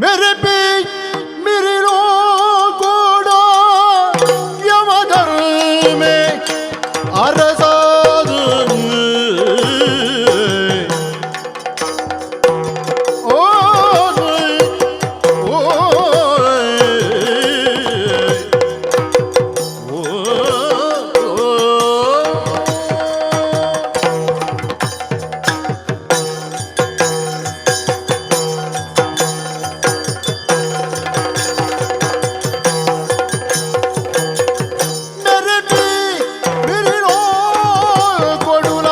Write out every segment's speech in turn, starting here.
ಮೆರೆಪಿ ಮಿರಿಲೋ ಕೂಡ ಯಮಧರ್ಮೆ ಅರಸಾದು ಓ ಓ ಓ ಮೆರೆಪಿ ಮಿರಿಲೋ ಕೊಡುಲ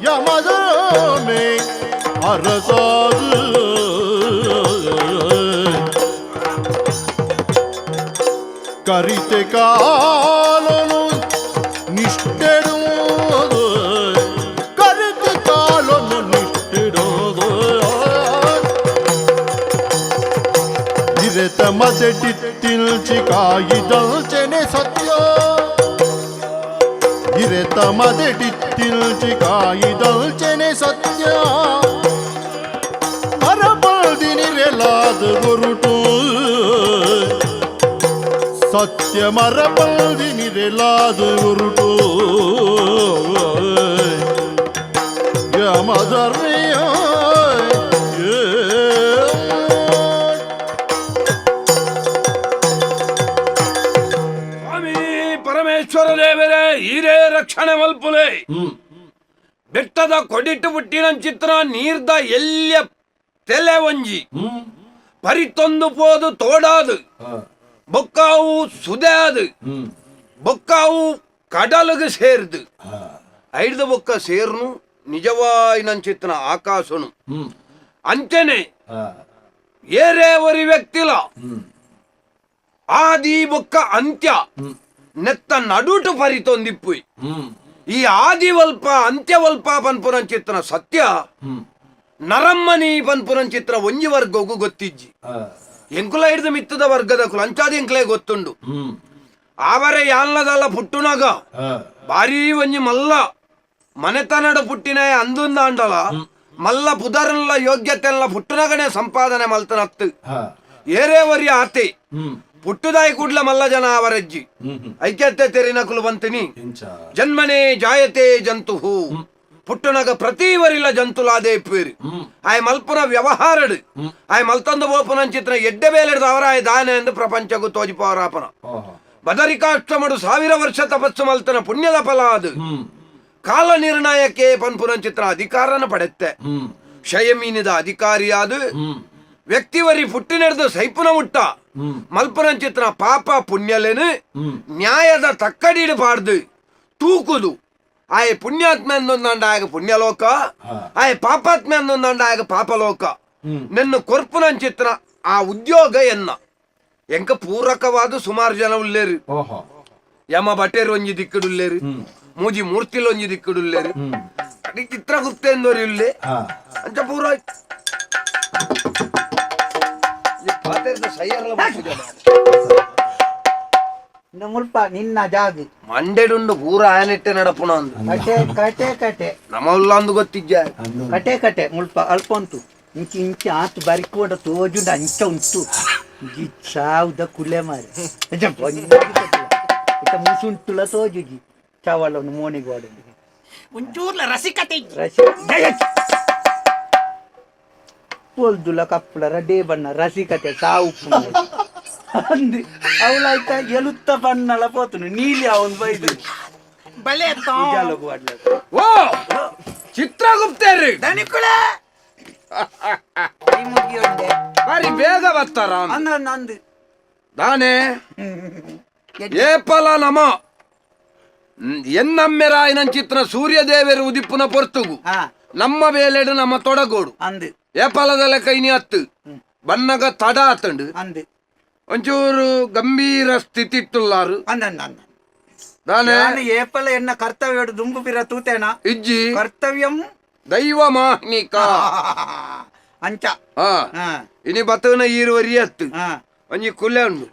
ಯಮಧರ್ಮೆ ಅರಸಾದು ಕರಿತೆ ಕಾಲನು ನಿಷ್ಠೆಡು ಕರಿತೆ ಕಾಲನು ನಿಷ್ಠೆಡೋದು ಇರೆತ ಮದೆಟಿತ್ತಿಲ್ಚಿ ಕಾಯಿದಲ್ಚೆನೆ ಸತ್ಯ ಇರೆತ ಮದೆಟಿತ್ತಿಲ್ಚಿ ಕಾಯಿದಲ್ಚೆನೆ ಸತ್ಯ ಮರಬಲ್ದಿನಿರೆಲಾದ ಗುರುಟು ಸತ್ಯ ಮರಬಲ್ದಿನಿರೆಲಾದ ಗುರುಟು ಯಮಧರ್ಮಿಯ ಸ್ವಾಮಿ ಪರಮೇಶ್ವರ ದೇವರೇ, ಹೀರೇ ರಕ್ಷಣೆ ಮಲ್ಪುಲೆ. ಬೆಟ್ಟದ ಕೊಡಿಟ್ಟು ಪುಟ್ಟಿನ ಚಿತ್ರ ನೀರ್ದ ಎಲ್ಯ ತೆಲೆ ಒಂಜಿ ಪರಿತೊಂದು ಪೋದು ತೋಡಾದು ಬೊಕ್ಕಾವು ಸುದಾದು ಬೊಕ್ಕಾವು ಕಡಲುಗು ಸೇರ್ದು ಐಡ್ದ ಬೊಕ್ಕ ಸೇರ್ನು ನಿಜವಾಯಿನಂಚಿತ್ನ ಆಕಾಶನು. ಅಂಚನೆ ಏರೇ ಒರಿ ವ್ಯಕ್ತಿಲ ಆದಿ ಬೊಕ್ಕ ಅಂತ್ಯ ನೆತ್ತ ನಡುಟು ಪರಿತೊಂದಿಪ್ಪುಯ್. ಈ ಆದಿವಲ್ಪ ಅಂತ್ಯವಲ್ಪ ಪನ್ಪುನಂಚಿತ್ನ ಸತ್ಯ ನರಮ್ಮನಿ ಪನ್ಪುನಂಚಿತ್ರ ಒಂಜಿ ವರ್ಗಗೂ ಗೊತ್ತಿಜ್ಜಿ. ಎಂಕುಲ ಹಿಡಿದು ಮಿತ್ತದ ವರ್ಗದ ಕುಲ ಅಂಚಾದ ಎಂಕ್ಲೆ ಗೊತ್ತುಂಡು. ಆವರೆ ಯಾನ್ಲದಲ್ಲ ಪುಟ್ಟುನಗ ಭಾರೀ ಒಂಜಿ ಮಲ್ಲ ಮನೆತನಡ ಪುಟ್ಟಿನ ಅಂದುಂದಾಂಡಲ ಮಲ್ಲ ಪುದರನ್ಲ ಯೋಗ್ಯತೆಲ್ಲ ಪುಟ್ಟುನಗನೆ ಸಂಪಾದನೆ ಮಲ್ತನತ್ತು. ಏರೇ ಒರಿ ಆತೆ ಪುಟ್ಟುದಾಯಿ ಕೂಡ್ಲ ಮಲ್ಲ ಜನ ಅವರಜ್ಜಿ ಐಕ್ಯತೆ ತೆರಿನಕುಲು ಬಂತಿನಿ. ಜನ್ಮನೇ ಜಾಯತೆ ಜಂತುಹು, ಪುಟ್ಟುನಗ ಪ್ರತಿ ವರಿಲ ಜಂತುಲಾದೇ ಪೇರು. ಆಯ್ ಮಲ್ಪುನ ವ್ಯವಹಾರಡು ಆಯ್ ಮಲ್ತಂದು ಬೋಪುನಂಚಿತ್ರ ಎಡ್ಡೆ ಬೇಲೆಡ್ದು ಅವರಾಯ ದಾನೆ ಎಂದು ಪ್ರಪಂಚಗೂ ತೋಜಿಪವರಾಪನ. ಬದರಿಕಾಶ್ರಮಡು 1000 ವರ್ಷ ತಪಸ್ಸು ಮಲ್ತನ ಪುಣ್ಯದ ಫಲ ಅದು ಕಾಲ ನಿರ್ಣಯಕ್ಕೆ ಪನ್ಪುನಂಚಿತ್ರ ಅಧಿಕಾರನ ಪಡೆತ್ತೆ. ಕ್ಷಯಮೀನಿದ ಅಧಿಕಾರಿಯಾದ ವ್ಯಕ್ತಿವರಿ ಪುಟ್ಟಿನೆಡ್ದು ಸೈಪುನ ಮುಟ್ಟ ಮಲ್ಪುನಂಚಿತ್ರ ಪಾಪ ಪುಣ್ಯಲೇನು ನ್ಯಾಯದ ತಕ್ಕಡಿಡು ಪಾಡ್ದು ತೂಕುದು ಆಯ ಪುಣ್ಯಾತ್ಮ ಅಂದೊಂದಾಂಡ ಆಗ ಪುಣ್ಯಲೋಕ, ಆಯ ಪಾಪಾತ್ಮ ಅಂದೊಂದಾಂಡ ಆಗ ಪಾಪಲೋಕ. ನಿನ್ನ ಕೊರ್ಪುನಂಚಿತ್ರ ಆ ಉದ್ಯೋಗ ಎನ್ನ ಎಂಕ ಪೂರಕವಾದ ಸುಮಾರು ಜನ ಉಲ್ಲೇರು. ಯಮ ಬಟೇರು ಒಂಜಿ ದಿಕ್ಕಡುಲ್ಲೇರು, ಮೂಜಿ ಮೂರ್ತಿಲು ಒಂಜಿ ದಿಕ್ಕಡುಲ್ಲೇರು, ಅಡಿ ಚಿತ್ರಗುಪ್ತ ಎಂದೋರಿ ಉಲ್ಲೆ. ಅಂಚ ಪೂರ ಮುಲ್ಪ ನಿನ್ನ ಜಾಗ ಮಂಡೆಡುಂಡು ಪೂರ ಆಯನೆಟ್ಟೆ ನಡಪುಣ ಅಂದು. ಕಟೆ ಕಟೆ ಕಟೆ. ನಮ್ಮ ಉಲ್ಲ ಅಂದು ಗೊತ್ತಿಜ್ಜ. ಕಟೆ ಕಟೆ ಮುಲ್ಪ ಅಲ್ಪ ಉಂಟು. ಇಂಚಿ ಇಂಚಿ ಆತು ಬರಿಕೋಡ ತೋಜುಂಡು ಅಂಚ ಉಂಟು. ಚಾವುದ ಕುಲೆ ಮಾರೆ ಮುಸುಂಟುಲ ತೋಜುಜಿ ಚಾವಲ ಒಂದು ಮೋನಿಗೆ ವಾಡು. ಒಂಚೂರ್ಲ ರಸಿಕತೆ ಇಜ್ಜಿ. ರಸಿ ಪೊಲ್ದುಲ ಕಪ್ಪುಲ ರಡೇ ಬಣ್ಣ ರಸಿಕತೆ ಸಾವು ಅಂದು ಅವಳಾಯ್ತ ಎಲುತ್ತ ಬಣ್ಣಲ ಪೋತುನು ನೀಲಿ ಅವನ್ ಬೈದು. ಬಲೆ. ಉಜಾಲಗು ವಾಡ್ಲ. ಓ ಚಿತ್ರಗುಪ್ತೇರು. ದನಿಕುಳೆ ಕೈ ಮುಗಿಯುಂಡೆ. ಬಾರಿ ಬೇಗ ಬರ್ತಾರ. ಅಂದ ನಂದು. ದಾನೆ ಏಪಲ ನಮ ಎನ್ನಮ್ಮೆರಾಯಿನಂಚಿತ್ರ ಸೂರ್ಯದೇವರು ಉದಿಪ್ಪುನ ಪೊರ್ತುಗು ನಮ್ಮ ಬೇಲೆಡು ನಮ್ಮ ತೊಡಗೋಡು. ಅಂದು. ಏಪಲದ ಲೆಕ್ಕ ಇನಿ ಅತ್ತು ಬನ್ನಗ ತಡ ಆತಂಡು. ಅಂದು. ಒಂಚೂರು ಗಂಭೀರ ಸ್ಥಿತಿ ಇಟ್ಟುಲ್ಲಾರು. ಅಂದ ಅಂದ ಅಂದ. ದಾನೆ ನಾನು ಏಪಲ ಎನ್ನ ಕರ್ತವ್ಯ ದುಂಬು ಪಿರ ತೂತೇನ. ಇಜ್ಜಿ. ಕರ್ತವ್ಯಂ ದೈವ ಮಾಹ್ನಿಕ. ಅಂಚ. ಇನಿ ಬತ್ತನ ಈರುವರಿ ಅತ್ತು. ಒಂಜಿ ಕುಲೆ ಉಂಡು.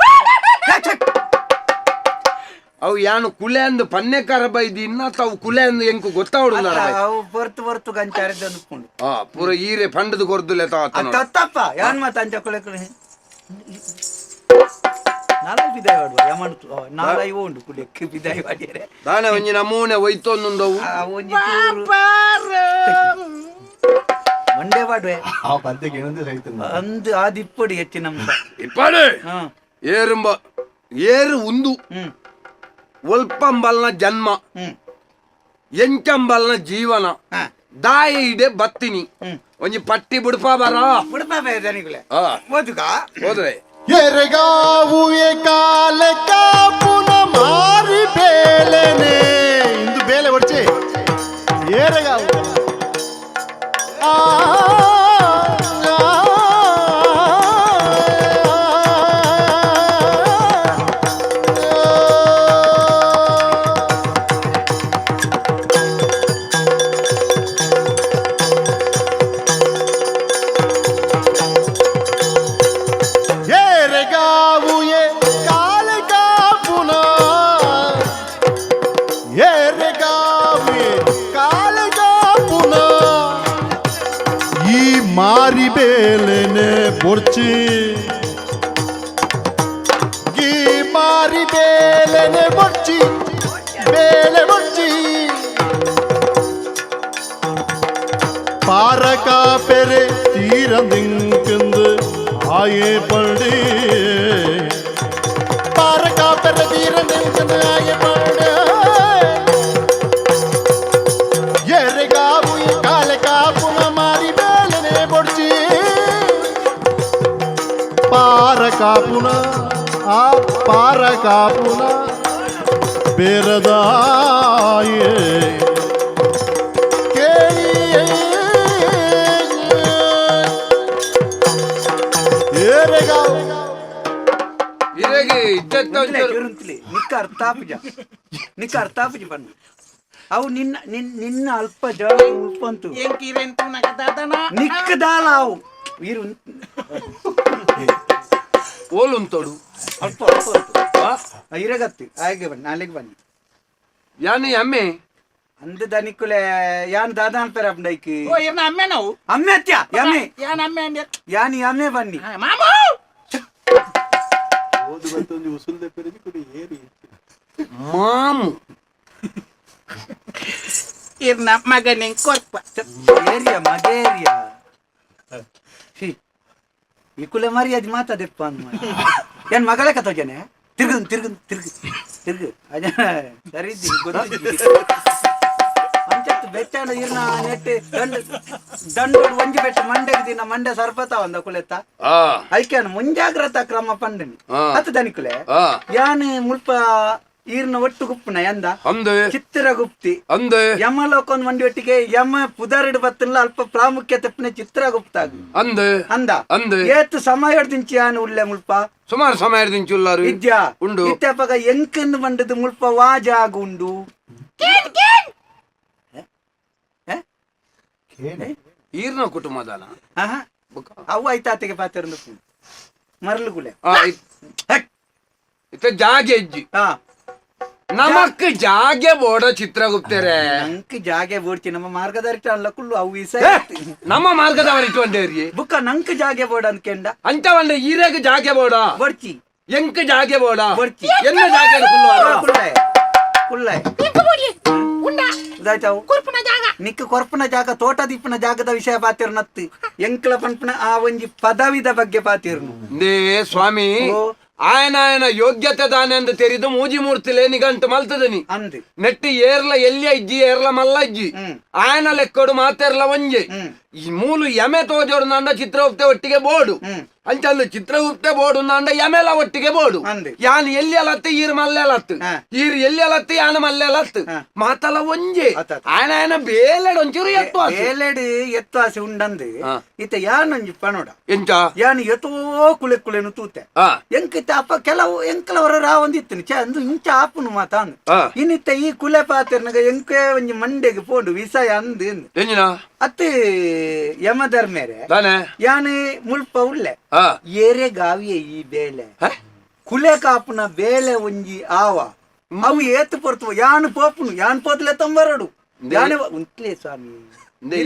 ಅವು ಯಾನು ಕುಲೆ ಅಂದ್ ಪನ್ನೆಕಾರ ಬೈದಿ ಇನ್ನ ತಾವು ಕುಲೆ ಅಂದ್ ಎಂಕು ಗೊತ್ತಾವಡು ಅವು ಬರ್ತು ಬರ್ತು ಗಂಚಾರಿದ್ದ ಅನ್ಕೊಂಡು ಆ ಪೂರ ಈರೆ ಪಂಡದ ಕೊರ್ದುಲೆ ತಾತ ತತ್ತಪ್ಪ ಯಾನ್ ಮಾತ ಅಂಚ ಕುಲೆ ಕುಲೆ ನಾಲ್ಕು ಬಿದಾಯ ಮಾಡುವ ಯಮಣು ನಾಲ್ಕು ಉಂಡು ಕುಲೆಕ್ಕೆ ಬಿದಾಯ ಮಾಡಿದರೆ ದಾನೆ ಒಂಜಿ ನಮೂನೆ ಒಯ್ತೊಂದುಂಡವು ಆ ಒಂಜಿ ಚೂರು ಮಂಡೆ ಪಾಡುವೆ ಆ ಪದ್ಯಕ್ಕೆ ಏನೊಂದೇ ಸಹಿತ ಅಂದು ಆದಿಪ್ಪಡಿ ಹೆಚ್ಚು ನಮ್ಮ ಇಪ್ಪಾಡು ಹಾ ಏರುಂಬ ಏರು ಉಂದು ಹ್ಮ್ ಒಲ್ಪಂಬಲ್ನ ಜನ್ಮ ಹ್ಮ್ ಎಂಚಂಬಲ್ನ ಜೀವನ ಹಾ ದಾಯ ಇಡೆ ಬತ್ತಿನಿ ಹ್ಮ್. ಒಂಜಿ ಪಟ್ಟಿ ಬುಡ್ಪಾ ಬರ ಬಿಡಪ್ಪ ದನಿಗುಲೆ ಆ ಓದುಗ ಹೋದ್ರೆ ಎರೆಗಾವು ಕಾಲ ಕಾಪುನ ಮಾರಿ ಬೇಲೆನೆ ಇಂದು ಬೇಲೆ ಬರ್ಚಿ ಏರೆಗಾವು ಆ, ಆ, ಆ. ಏರೆಗಾವು ಎ ಕಾಲ ಕಾಪುನ ಏರೆಗಾವು ಎ ಕಾಲ ಕಾಪುನ ಈ ಮಾರಿ ಬೇಲೆನೆ ಬೊರ್ಚಿ ಈ ಮಾರಿ ಬೇಲೆನೆ ಬೊರ್ಚಿ ಬೇಲೆ ಬೊರ್ಚಿ ಪಾರಕ ಪೆರೆ ತೀರಂದಿಂಕಂದು ಆಯೇ ಪಂಡಿ ಪಾರಕ ಪೆರೆ ತೀರಂದಿಂಕಂದು ಆಯೇ ಪಂಡಿ ಎರೆಗಾವು ಈ ಕಾಲ ಕಾಪುನ ಮಾರಿ ಬೇಲನೆ ಬೊಡ್ಚಿ ಪಾರ ಕಾಪುನ ಆ ಪಾರ ಕಾಪುನ ಬೇರದಾಯೇ ಇರೆಗೆ ಇದ್ದತ್ತ ಒಂಚೂರು ಇರುಂತ್ಲಿ ನಿಕ್ಕ ಅರ್ಥಾಪುಜ ನಿಕ್ಕ ಅರ್ಥಾಪುಜ ಬಣ್ಣ ಅವು ನಿನ್ನ ನಿನ್ನ ನಿನ್ನ ಅಲ್ಪ ಜ ಉಳ್ಪಂತು ಎಂಕಿರೆಂತು ನಗದಾದನ ನಿಕ್ಕದಾಲ ಅವು ಇರು ಓಲುಂತೋಡು ಅಲ್ಪ ಅಲ್ಪ ಉಂಟು. ಆ? ಇರಗತ್ತಿ ಹಾಗೆ ಬನ್ನಿ ನಾಳೆಗೆ ಬನ್ನಿ ಯಾನು ಅಮ್ಮೆ ಅಂದ ದನಿಕುಲೆ ಯಾನ್ ದಾದಾ ಅನ್ಪೇರ ಅಪ್ಪ ಓ ಇರ್ನ ಅಮ್ಮೆ ನಾವು ಅಮ್ಮೆ ಅತ್ಯ ಯಮ್ಮೆ ಯಾನ್ ಅಮ್ಮೆ ಅಂದೆ ಯಾನ್ ಯಮ್ಮೆ ಬನ್ನಿ ಆ, ಮಾಮು ಓದು ಬತ್ತೊಂದು ಉಸುಲ್ದೆ ಪೆರಿದು ಕುಡಿ ಏರಿ ಮಾಮು ಇರ್ನ ಮಗನಿಂಗ್ ಕೊರ್ಪ ಏರಿಯಾ ಮಗೇರಿಯಾ she ಇಕುಲೆ ಮರ್ಯಾದೆ ಮಾತಾದೆಪ್ಪ ಅಂದ್ ಏನ್ ಮಗಳ ಕತ್ತೋಜನೆ ತಿರ್ಗು ತಿರ್ಗು ತಿರ್ಗು ತಿರ್ಗು ಅಜ ಸರಿ ಇದ್ದೀನಿ, ಗೊತ್ತಿದ್ದಿ. ಅಂಚತ್ತು ಬೆಚ್ಚಾಂಡ ಇರ್ನ ನೆಟ್ಟಿ ದಂಡ ದಂಡೋಡು ಒಂಜಿ ಬೆಟ್ಟ ಮಂಡೆಗೆ ದಿನ ಮಂಡೆ ಸರ್ಪತ ಒಂದ ಕುಲೆತ್ತ ಆ ಐಕ್ಯಾನ ಮುಂಜಾಗ್ರತಾ ಕ್ರಮ ಪಂಡನಿ ಆ. ಅತ್ತ ದನಿಕುಲೆ ಆ ಯಾನ್ ಮುಲ್ಪ ಈರ್ನ ಒಟ್ಟು ಗುಪ್ಪುನ ಎಂದ ಅಂದು ಚಿತ್ರಗುಪ್ತಿ ಅಂದು ಯಮಲೋಕನ್ ಮಂಡಿ ಒಟ್ಟಿಗೆ ಯಮ ಪುದರಡು ಬತ್ತಲ್ಲ ಅಲ್ಪ ಪ್ರಾಮುಖ್ಯತೆ ಪುನ ಚಿತ್ರಗುಪ್ತ ಅಂದು ಅಂದ ಅಂದು. ಏತು ಸಮಯ ದಿಂಚಿ ಯಾನ್ ಉಲ್ಲೆ ಮುಲ್ಪ ಸುಮಾರು ಸಮಯ ದಿಂಚುಲ್ಲಾರು ವಿದ್ಯಾ ಉಂಡು. ಇತ್ಯಪಗ ಎಂಕಂದು ಮಂಡದು ಮುಲ್ಪ ವಾಜಾಗ ಉಂಡು ಹ? ಈರ್ನ ಕುಟುಂಬದಾನ ಆಹಾ. ಅವು ಐತಾತಿಗೆ ಪಾತಿರಂದು ಮರಳುಗುಲೆ ಆ, ಇತ್ತ ಜಾಗೆ ಇಜ್ಜಿ ಹಾ ನಮಕ್ ಜಾಗೆ ಬೋಡ ಚಿತ್ರಗುಪ್ತರೆ ನಂಕ್ ಜಾಗೆ ಬೋಡ್ಚಿ ನಮ್ಮ ಮಾರ್ಗದರ್ಶನ ಅಲ್ಲ ಕುಲ್ಲು ಅವು ಇಸ ಏ, ನಮ್ಮ ಮಾರ್ಗದವರ ಇಟ್ಟುಕೊಂಡೇರಿ ಬುಕ್ಕ ನಂಕ್ ಜಾಗೆ ಬೋರ್ಡ್ ಅನ್ಕೆಂಡ ಅಂಚ ಒಂಡ ಈರೆಗ್ ಜಾಗೆ ಬೋಡ ಬೋಡ್ಚಿ ಎಂಕ್ ಜಾಗೆ ಬೋಡ ಬೋಡ್ಚಿ. ಎನ್ನ ಜಾಗೆ ಕುಲ್ವಾರ ಕುಲ್ಲಾಯ ಕುಲ್ಲಾಯ ಇಂಕು ಬೋಡ್ಲಿ ಉಂಡ ಇದಾಯ್ತಾವು ಕೊರ್ಪುನ ಜಾಗ ನಿಕ್ಕ ಕೊರ್ಪುನ ಜಾಗ ತೋಟ ದಿಪ್ಪನ ಜಾಗದ ವಿಷಯ ಪಾತಿರ್ನತ್ತು ಎಂಕ್ಲ ಪನ್ಪುನ ಆ ಒಂಜಿ ಪದವಿದ ಬಗ್ಗೆ ಪಾತಿರ್ನು ನೇ ಸ್ವಾಮಿ ಓ. ಆಯನ ಆಯನ ಯೋಗ್ಯತೆ ದಾನೆ ಅಂತ ತೆರಿದು ಮೂಜಿ ಮೂರ್ತಿಲೆ ನಿಗಂಟು ಮಲ್ತದನಿ ಅಂದ್ ನೆಟ್ಟಿ ಏರ್ಲ ಎಲ್ಲಿ ಇಜ್ಜಿ ಏರ್ಲ ಮಲ್ಲ ಇಜ್ಜಿ ಹ್ಮ್. ಆಯನ ಲೆಕ್ಕಡು ಮಾತೆರ್ಲ ಒಂಜೆ ಹ್ಮ್. ಈ ಮೂಲು ಯಮೆ ತೋಜೋಡು ನಾಂಡ ಚಿತ್ರಗುಪ್ತೆ ಒಟ್ಟಿಗೆ ಬೋಡು ಹ್ಮ್. ಅಂಚಂದು ಚಿತ್ರಗುಪ್ತೆ ಬೋಡು ನಾಂಡ ಯಮೆಲ ಒಟ್ಟಿಗೆ ಬೋಡು ಅಂದೆ. ಯಾನ್ ಎಲ್ಲಿ ಅಲತ್ತು ಈರ್ ಮಲ್ಲೆ ಅಲತ್ತು ಹಾ. ಈರ್ ಎಲ್ಲಿ ಅಲತ್ತು ಯಾನ ಮಲ್ಲೆ ಅಲತ್ತು ಹಾ. ಮಾತಲ ಒಂಜೆ ಆತ್ ಆತ್. ಆಯನ ಆಯನ ಬೇಲೆಡ್ ಒಂಚೂರು ಎತ್ತು ಆಸೆ. ಬೇಲೆಡ್ ಎತ್ತು ಆಸೆ ಉಂಡಂದು ಹಾ. ಇತ್ತ ಯಾನೊಂಜಿ ಪನೋಡ ಎಂಚ ಯಾನ್ ಎತೋ ಕುಲೆ ಕುಲೆನು ತೂತೆ ಆ ಎಂಕಿತ್ತ ಅಪ್ಪ ಕೆಲವು ಎಂಕಲವರ ರಾವೊಂದಿತ್ತು ಚ ಅಂದು ಇಂಚ ಆಪುನು ಮಾತಾಂದು ಆ. ಇನ್ನಿತ್ತ ಈ ಕುಲೆ ಪಾತಿರ್ನಗ ಎಂಕೆ ಒಂಜಿ ಮಂಡೆಗೆ ಪೋಂಡು ವಿಸಯ ಅಂದು ಇಂದು. ಎಂಜಿನ ಅತ್ತೆ ಯಮಧರ್ಮೇರೆ ತಾನೆ ಯಾನ್ ಮುಲ್ಪ ಉಲ್ಲೆ ಆ ಏರೆ ಗಾವಿಯ ಈ ಬೇಲೆ ಹ? ಕುಲೆ ಕಾಪುನ ಬೇಲೆ ಒಂಜಿ ಆವ ಅವು ಏತ್ ಪೊರ್ತು ಯಾನ್ ಪೋಪುನು ಯಾನ್ ಪೋತ್ಲೆ ತಂಬರಡು ಯಾನೆ ಉಂತ್ಲೆ ಸ್ವಾಮಿ. ಇಂದೆ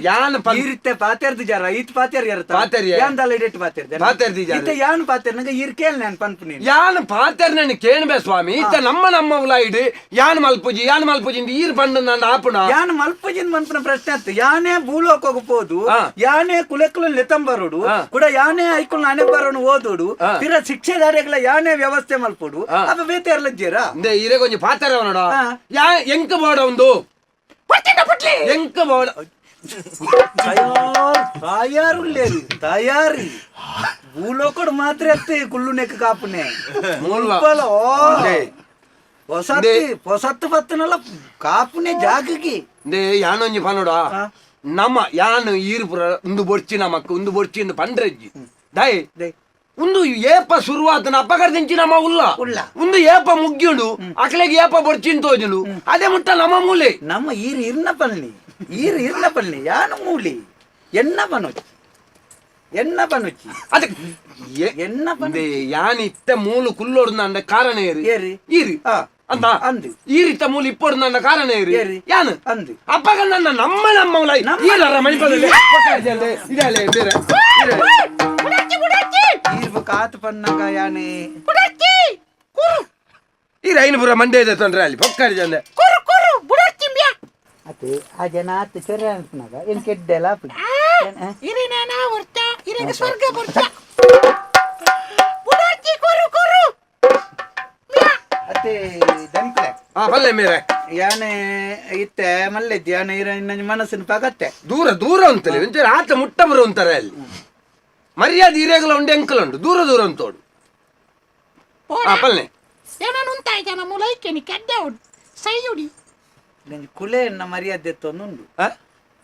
ಯಾನ್ ಈರಿತ್ತೆ ಪಾತೆರ್ದು ಜರ ಈತ್ ಪಾತೆರ್ ಯಾರ ಪಾತೆರ್ಯೆ. ಯಾನ್ ದಾಲ ಇಡೆಟ್ ಪಾತೆರ್ದೆ ಪಾತೆರ್ದಿ ಜಾರ. ಇತ್ತೆ ಯಾನ್ ಪಾತೆರ್ನಗ ಈರ್ ಕೇಳ್ ನಾನು ಪನ್ಪುನಿ. ಯಾನ್ ಪಾತೆರ್ನನ್ ಕೇಣ್ಬೆ ಸ್ವಾಮಿ. ಇತ್ತ ನಮ್ಮ ನಮ್ಮ ಉಲಾಯಿಡ್ ಯಾನ್ ಮಲ್ಪುಜಿ ಯಾನ್ ಮಲ್ಪುಜಿ ಇಂದ್ ಈರ್ ಪಂಡ ನಂಡ ಆಪುಣ. ಯಾನ್ ಮಲ್ಪುಜಿನ್ ಮನ್ಪುನ ಪ್ರಶ್ನೆ ಅತ್ತು. ಯಾನೇ ಭೂಲೋಕಗ್ ಪೋದು ಯಾನೇ ಕುಲೆಕುಲು ಲೆತಂಬರೋಡು ಕೂಡ ಯಾನೇ ಐಕುಲ್ ನಾನೇ ಬರೋನು ಓದೋಡು ಪಿರ ಶಿಕ್ಷೆದಾರೆಗಳ ಯಾನೇ ವ್ಯವಸ್ಥೆ ಮಲ್ಪೊಡು ಅಪ್ಪ ಬೇತೆ ಯಾರ್ಲಜ್ಜೇರಾ ಇಂದೆ ಈರೆಗೊಂಜಿ ಪಾತೆರವನಡ ಯಾ ಎಂಕ ಬೋಡ ಉಂದು ಎಂಕ ಬೋಡ ತಯಾರ್ ತಯಾರುಲ್ಲೇರು ತಯಾರಿ ಭೂಲೋಕಡ್ ಮಾತ್ರ ಅತ್ತೆ ಕುಲ್ಲು ನೆಕ್ ಕಾಪುನೆ ಮೂಲ. ಉಪ್ಪಲ, ಓ. ಇಂದೆ. ಹೊಸತ್ತಿ ಹೊಸತ್ತು ಪತ್ತನಲ್ಲ ಕಾಪುನೆ ಜಾಗಕ್ಕೆ. ಇಂದೆ ಯಾನೊಂಜಿ ಪನೋಡ ನಮ್ಮ ಯಾನ್ ಈರ್ ಪುರ ಉಂದು ಬೊರ್ಚಿ ನಮಕ್ ಉಂದು ಬೊರ್ಚಿ ಇಂದು ಪಂಡ್ರೆಜ್ಜಿ ದಯೆ they. ಉಂದು ಏಪ ಶುರುವಾತನ ಅಪಕರ್ದಿಂಚಿ ನಮ್ಮ ಉಲ್ಲ ಉಲ್ಲ. ಉಂದು ಏಪ ಮುಗ್ಯುಂಡು ಅಕ್ಲೆಗ್ ಏಪ ಬೊರ್ಚಿನ್ ತೋಜುಂಡು ಅದೇ ಮುಟ್ಟ ನಮ್ಮ ಮೂಲೆ. ನಮ್ಮ ಈರ್ ಇರ್ನ ಪಲ್ನಿ ಈರ್ ಇರ್ನ ಪಲ್ನಿ ಯಾನು ಮೂಲಿ ಎನ್ನ ಪನೊಚ್ಚಿ ಎನ್ನ ಪನೊಚ್ಚಿ ಅದೇ ಎನ್ನ ಪನ ಇಂದೆ ಯಾನ್ ಇತ್ತ ಮೂಲು ಕುಲ್ಲೋಡು ನಂಡ ಕಾರಣ ಏರಿ ಏರಿ? ಈರಿ ಅಂತ ಅಂದು. ಈರಿತ್ತ ಮೂಲು ಇಪ್ಪೋಡು ನಂಡ ಕಾರಣ ಏರಿ ಏರಿ? ಯಾನ್ ಅಂದು. ಅಪ್ಪಗ ನನ್ನ ನಮ್ಮ ನಮ್ಮ ಉಲಾಯಿ ಈರರ ಮಣಿಪದಲ್ಲಿ ಇದಾಲೆ ಬೇರೆ ಈರೆ. ಬುಡಚ್ಚಿ ಬುಡಚ್ಚಿ ಈರ್ ಬೊಕ ಆತ್ ಪನ್ನಾಗ ಯಾನೆ ಬುಡಚ್ಚಿ ಕುರು ಈ ರೈನ್ ಪುರ ಮಂಡ್ಯ ಇದೆ ತೊಂದ್ರೆ ಅಲ್ಲಿ ಪೊಕ್ಕರಿ ಜನ ಕುರು ಕುರು ಬುಡಚ್ಚಿ ಮ್ಯಾ ಅತ್ತೆ ಆ ಜನ ಆತ್ ಚೊರೆ ಅನ್ಪನಾಗ ಏನ್ ಕೆಡ್ಡೆಲ ಇರಿನ ವರ್ತ ಇರಿನ ಸ್ವರ್ಗ ಬರ್ತ ಬುಡಚ್ಚಿ ಕುರು ಕುರು ಮ್ಯಾ ಅತ್ತೆ ದನ್ಕಲೆ ಆ ಬಲ್ಲೆ ಮೇರೆ ಯಾನೆ ಇತ್ತೆ ಮಲ್ಲೆದ್ದಿ ಯಾನೆ ಇರ ನನ್ನ ಮನಸ್ಸಿನ ಪಗತ್ತೆ ದೂರ ದೂರ ಅಂತಲೇ ಒಂಚೂರು ಆತ ಮುಟ್ಟ ಬರು ಅಂತಾರೆ ಅಲ್ಲಿ ಮರ್ಯಾದೆ ಹಿರಿಯಗಳ ಉಂಡು ಎಂಕಲ್ ಉಂಟು ದೂರ ದೂರ ಅಂತೋಡು ಆ ಪಲ್ಲೆ ಏನೋ ಉಂತಾಯ್ತಾನ ಮುಲೈಕೆನಿ ಕೆಡ್ಡೆ ಉಂಡು ಸೈಯುಡಿ ನಂಗೆ ಕುಲೆ ಎನ್ನ ಮರ್ಯಾದೆ ತೊಂದುಂಡು ಆ?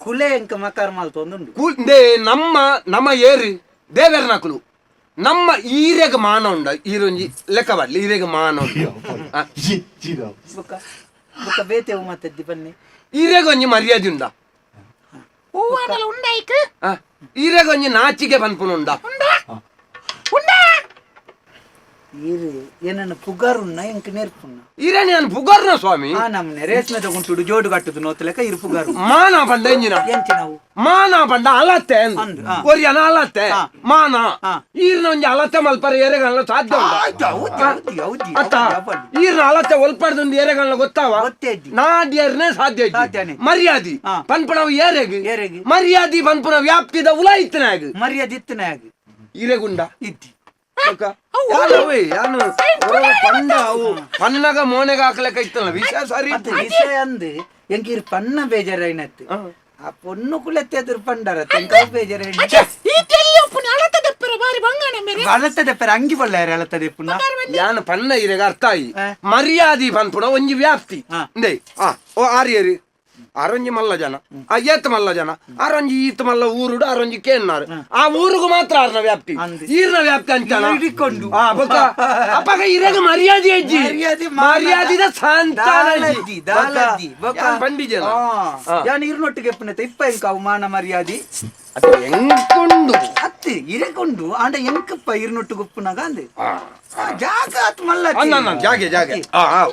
ಕುಲೆ ಎಂಕ ಮಕಾರ ಮಾಲ್ ತೊಂದುಂಡು ಇಂದೆ ನಮ್ಮ ನಮ್ಮ ಏರಿ ದೇವೆರ್ನಕುಲು ನಮ್ಮ ಈರೆಗ್ ಮಾನ ಉಂಡ ಈರೊಂಜಿ ಲೆಕ್ಕ ಬರ್ಲಿ ಈರೆಗ್ ಮಾನ ಉಂಡು ಆ, ಬೊಕ ಬೊಕ ಬೇತೆ ಮಾತದ್ದಿ ಬನ್ನಿ ಈರೆಗ್ ಒಂಜಿ ಮರ್ಯಾದೆ ಉಂಡ ಹೂವಾನಲ ಉಂಡಾಯ್ಕ ಆ, ಈರೆಗ್ ಒಂಜಿ ನಾಚಿಕೆ ಪನ್ಪುನುಂಡ ಉಂಡ ಉಂಡ ಈರು ಏನನ್ನ ಪುಗಾರುನ್ನ ಎಂಕ ನೇರ್ಪುನ್ನ ಈರೆ ನಾನು ಪುಗರ್ನ ಸ್ವಾಮಿ. ಆ ನಮ್ನೆ ರೇಷ್ಮೆ ತಗೊಂಟುಡು ಜೋಡು ಕಟ್ಟುದು ನೋತ್ಲೆಕ ಇರು ಪುಗಾರು. ಮಾನ ಪಂಡ ಎಂಜಿನ ಎಂಚ ನಾವು ಮಾನ ಪಂಡ ಅಲತ್ತೆ ಅಂದ್, ಆ. ಒರಿಯನ ಅಲತ್ತೆ ಮಾನ ಈರ್ನ ಒಂಜಿ ಅಲತ್ತೆ ಮಲ್ಪರ ಏರೆಗಲ್ಲ ಸಾಧ್ಯ ಉಂಡ ಹೌದು ಹೌದು ಹೌದು ಅತ್ತ ಈರ್ನ ಅಲತ್ತೆ ಒಲ್ಪಡ್ದುಂದು ಏರೆಗಲ್ಲ ಗೊತ್ತಾವ ಗೊತ್ತೇ ಇದ್ದಿ. ನಾಡ್ಯರ್ನೇ ಸಾಧ್ಯ ಇಜ್ಜಿ. ಸಾಧ್ಯನೇ. ಮರ್ಯಾದಿ ಪನ್ಪುನವು ಏರೆಗ್ ಏರೆಗ್? ಮರ್ಯಾದಿ ಪನ್ಪುನ ವ್ಯಾಪ್ತಿದ ಉಲ ಇತ್ತನಾಗ ಮರ್ಯಾದೆ ಇತ್ತನಾಗ ಈರೆಗುಂಡ ಇದ್ದಿ ಯಾನು ಪಂಡ ಅವು ಪನ್ನಗ ಮೋನೆಗ ಹಾಕ್ಲೆಕ್ಕ ಇತ್ತಲ್ಲ ವಿಷಯ ಸರಿ ಅದು ವಿಷಯ ಅಂದ್ ಎಂಕ ಇರ್ ಪನ್ನ ಬೇಜಾರಾಯ್ನತ್ತು ಆ ಪೊಣ್ಣು ಕುಲೆತ್ತೆ ಎದುರು ಪಂಡಾರ ತೆಂಕ ಬೇಜಾರಾಯ್ನ ಈ ತೆಲ್ಲಿ ಉಪ್ಪುನ ಅಳತ ದಪ್ಪರ ಬಾರಿ ಬಂಗಾಣ ಮೇರೆ ಅಳತದೆ ಪೆರ ಅಂಗಿ ಬಲ್ಲಾರ ಅಳತದೆ ಪುನಃ ಯಾನು ಪನ್ನ ಇರೆಗ ಅರ್ಥ ಆಯಿ ಮರ್ಯಾದಿ ಪನ್ಪುನ ಒಂಜಿ ವ್ಯಾಪ್ತಿ ಇಂದೆ ಆ ಓ ಆರ್ಯರು ಆರೊಂಜಿ ಮಲ್ಲ ಜನ ಆ ಏತ್ ಮಲ್ಲ ಜನ ಆರೊಂಜಿ ಈತ್ ಮಲ್ಲ ಊರುಡು ಆರೊಂಜಿ ಕೇನ್ನಾರು ಆ ಊರುಗು ಮಾತ್ರ ಆರ್ನ ವ್ಯಾಪ್ತಿ ಅಂದ್. ಈರ್ನ ವ್ಯಾಪ್ತಿ ಅಂಚನ ಹಿಡಿಕೊಂಡು. ಆ ಬೊಕ್ಕ ಅಪ್ಪಗ ಇರೆಗ ಮರ್ಯಾದೆ ಅಜ್ಜಿ ಮರ್ಯಾದೆ ಮಾನ- ಮರ್ಯಾದಿದ ಸಂತಾನ ದಾಲಜ್ಜಿ, ದಾಲಜ್ಜಿ, ಬೊಕ್ಕ. ಪಂಡಿಜನ ಯಾನ್ ಇರ್ನೊಟ್ಟಿಗೆ ಎಪ್ಪುನತೆ ಇಪ್ಪ ಎಂಕ ಅವು ಮಾನ ಮರ್ಯಾದಿ ಅದು ಎಂಕೊಂಡು ಅತ್ತಿ ಇರೆಕೊಂಡು ಆಂಡ ಎಂಕಪ್ಪ ಇರ್ನೊಟ್ಟಿಗೆ ಉಪ್ಪುನಾಗ ಅಂದೆ ಜಾಗ ಆತ್ ಮಲ್ಲ ಅನ್ನ ಜಾಗೆ ಜಾಗೆ ಆ ಆ.